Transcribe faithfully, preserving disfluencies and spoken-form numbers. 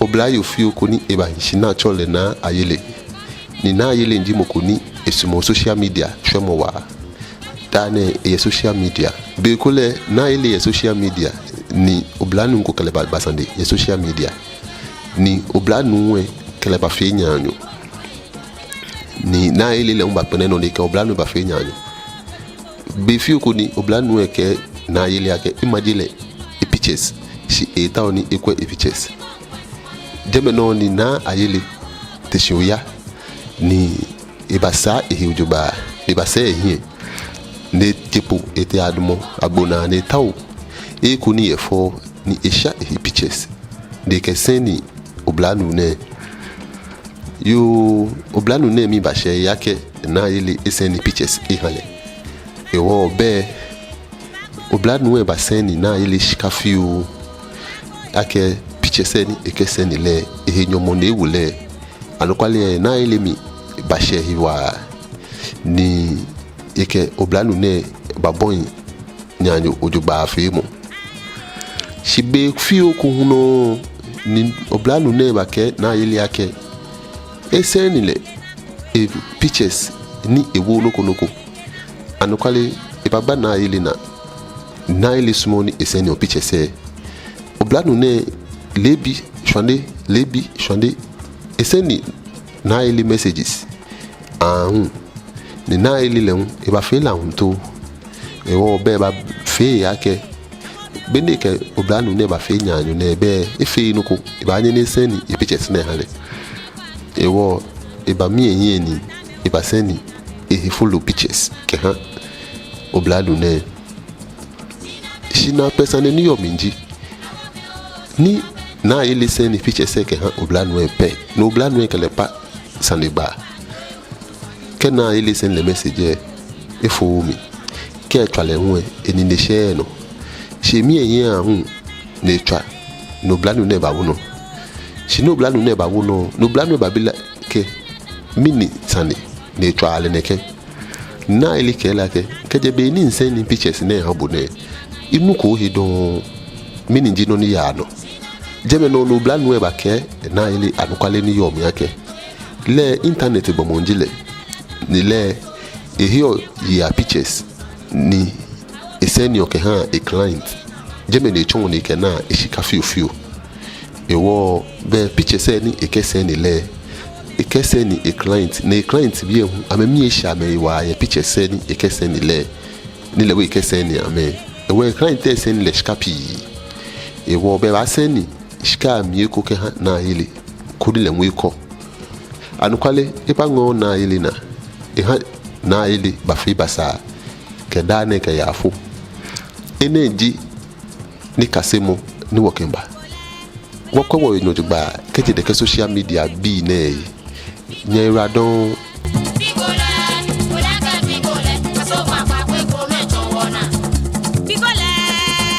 oblayoo fioo ko ni eba hi shi ni atsɛɔ lɛ Naa Ayele. Ni Naa Ayele ji mɔ ko ni esumɔɔ social media shwɛmɔ waa. Daa nɛɛ eyɛ social media. Be ko lɛ Naa Ayele yɛ social media ni oblanuu ko kɛ lɛ baba sane yɛ social media. Ni oblanuu lɛ kɛ lɛ bafee naanyo. Ni Naa Ayele lɛ hu bakpɛlɛ nɔ ni ekɛ oblanuu lɛ bafee naanyo. Be fioo ko ni oblanuu lɛ kɛɛ Naa Ayele akɛ emaje lɛ epictures, shi etaoɔ ni ekwɛ epictures. Jɛmɛ nɔŋŋ ni Naa Ayele te shi oya ni ebasaa ehe jogbaŋŋ, ni ebasɛɛ ehiɛ, ni eje kpo etee adumɔ agbo naa ni etao eko ni yɔɔ fɛo ni esha ehe pictures ni ekɛsɛnde oblanuu nɛɛ. Yoo, oblanuu nɛɛ mii bashɛ ehe akɛ Naa Ayele esɛnde pictures eha lɛ. Hewɔ bɛ oblanuu lɛ basɛnde Naa Ayele shika fioo akɛ pictures lɛ ni ekɛsɛnde lɛ, ehe nyɔmɔ ni ewo lɛ. Anɔkwale lɛ Naa Ayele mii bashɛ ehe waa ni ekɛ oblanuu nɛɛ babɔi naanyo jogbaŋŋ feemɔ. Shi be fioo ko hu nɔŋŋ ni oblanuu nɛɛ bakɛɛ Naa Ayele akɛ esɛnde lɛ epictures ni ewooo nɔ ko nɔ ko. Anɔkwale, ebaba Naa Ayele naa. Naa Ayele sumɔɔɔ ni esɛndeɔ pictures lɛ. Oblanuu nɛɛ leebi shwane, leebi shwane, esɛnde Naa Ayele messages aahu. Ni Naa Ayele lɛ hu ebafee lɛ ahuntoo. Hewɔ bɛ ebafee ehe akɛ be ni ekɛ oblanuu nɛɛ bafee naanyo nɛɛ, bɛ efeee nɔ ko, ebaanyɛ ni esɛnde epictures nɛɛ eha lɛ. Hewɔ ebamia ehiɛ ni ebasɛnde ehe folo pictures kɛha oblanuu nɛɛ. Shi naakpɛɛ sane ni yɔɔ mli ji, ni Naa Ayele sɛnde pictures lɛ kɛha oblanuu lɛ pɛ, ni oblanuu lɛ kɛ lɛ kpa sanegbaa. Kɛ Naa Ayele sɛnde lɛ message lɛ, efooo mli. Kɛ etswa lɛ hu lɛ, enine shɛɛɛ enɔ. Shi emia ehiɛ aahu ni etswa, ni oblanuu nɛɛ bawo nɔ. Shi ni oblanuu nɛɛ bawo nɔ, ni oblanuu lɛ babi lɛ akɛ mɛni sane ni etswaa lɛ nɛkɛ. Naa Ayele kɛɛ lɛ akɛ, kɛjɛ be ni misɛnde pictures nɛɛ eha bo nɛɛ, minuko ohe dɔŋŋ, mɛni ji nɔ ni yaa nɔ? Jɛmɛ nɔŋŋ ni oblanuu lɛ bakɛɛ Naa Ayele anɔkwale ni yɔɔ mli akɛ, lɛ internet gbɔmɔ ji lɛ, ni lɛ eheɔ yei apictures ni esɛndeɔ kɛhaa eclient. Jɛmɛ ni etsɔɔ ni ekɛnaa eshika fiofio. Hewɔ bɛ pictures lɛ ni ekɛsɛnde lɛ, ekɛsɛnde eclient, ni eclient bii lɛ hu amɛmii eshɛ amɛhe waa yɛ pictures lɛ ni ekɛsɛnde lɛ, ni lɛ hu ekɛsɛnde amɛ. Hewɔ eclient lɛ sɛnde lɛ shika pii. Hewɔ bɛ ebaasɛnde shika lɛ mli eko kɛha Naa Ayele koni lɛ hu ekɔ. Anɔkwale, ebaŋɔɔɔ Naa Ayele naa, eha Naa Ayele bafee basaa kɛ daa nɛɛ kɛ yaafo. Enɛ ji nikasemɔ ni wɔkɛba. Wɔkwɛ wɔhe nɔ jogbaŋŋ kɛjɛ nɛkɛ social media bii nɛɛ he. Nyɛyiwaladɔŋŋ,